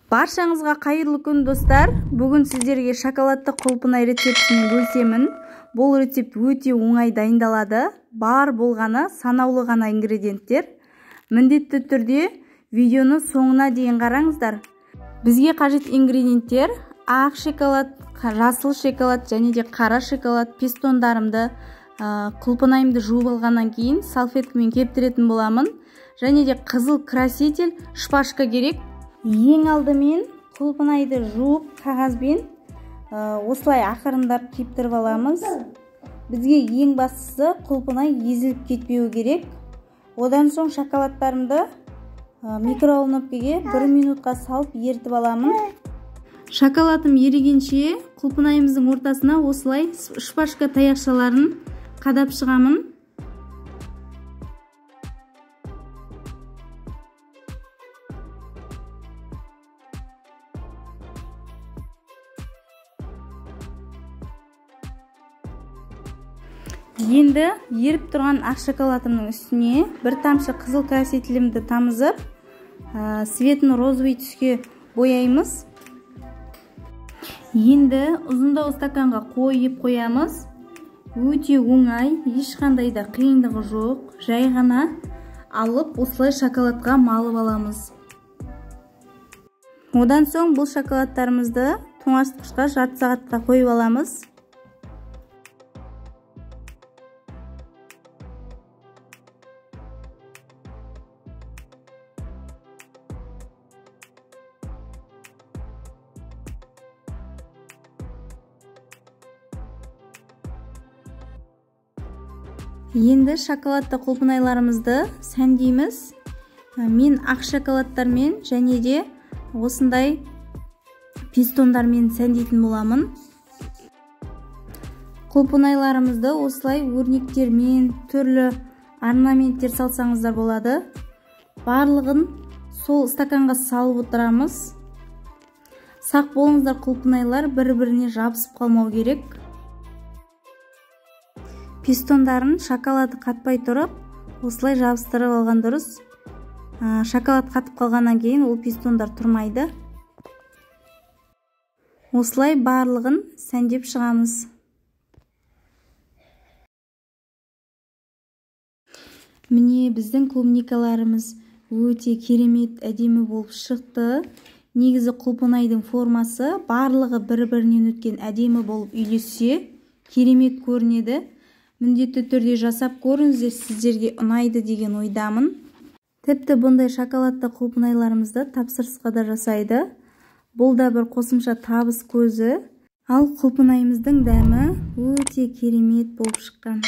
Баршаңызға қайырлы күн, достар. Бүгін сіздерге шоколадты құлпынай рецептімен бөлісемін. Бұл рецепт өте оңай дайындалады. Бар болғаны санаулы ғана ингредиенттер. Міндетті түрде видеоны соңына дейін қараңыздар. Бізге қажет ингредиенттер: ақ шоколад, жасыл шоколад және де қара шоколад. Пестондарымды, құлпынайымды жуып алғаннан кейін салфеткамен кептіретін боламын. Және де қызыл краситель, шпажка керек. Ең алдымен құлпынайды жуып, қағазбен осылай ақырындап кептіріп аламыз. Бізге ең бастысы құлпынай езіліп кетпеуі керек. Одан соң шоколадтарымды микроволновкаге 1 минутқа салып ертіп аламын. Шоколадым ерігенше құлпынайымыздың ортасына осылай шпажка таяқшаларын қадап шығамын. Енді еріп тұрған ақ шоколадымның үстіне бір тамшы қызыл красителімді тамызып, цветін розовый түске бояймыз. Енді ұзындау стаканға қойып қоямыз. Өте оңай, ешқандай да қиындығы жоқ. Жай ғана алып осылай шоколадқа малып аламыз. Одан соң бұл шоколадтарымызды тоңазытқышқа жарты сағатқа қойып аламыз. Енді шоколадты құлпынайларымызды сәндейміз. Мен ақ шоколадтармен және де осындай пистондармен сәндейтін боламын. Құлпынайларымызды осылай өрнектермен, түрлі орнаменттер салсаңыздар болады. Барлығын сол стаканға салып отырамыз. Сақ болыңыздар, құлпынайлар бір-біріне жабысып қалмау керек. Пистондарын шоколады қатпай тұрып, осылай жабыстырып алған дұрыс. Шоколад қатып қалғаннан кейін ол пистондар тұрмайды. Осылай барлығын сәндеп шығамыз. Міне, біздің клубникаларымыз өте керемет әдемі болып шықты. Негізі құлпынайдың формасы барлығы бір-бірінен өткен әдемі болып үйлессе, керемет көрінеді. Міндетті түрде жасап көріңіздер, сіздерге ұнайды деген ойдамын. Тіпті бұндай шоколадты құлпынайларымызды тапсырысқа да жасайды. Бұл да бір қосымша табыс көзі. Ал құлпынайымыздың дәмі өте керемет болып шыққан.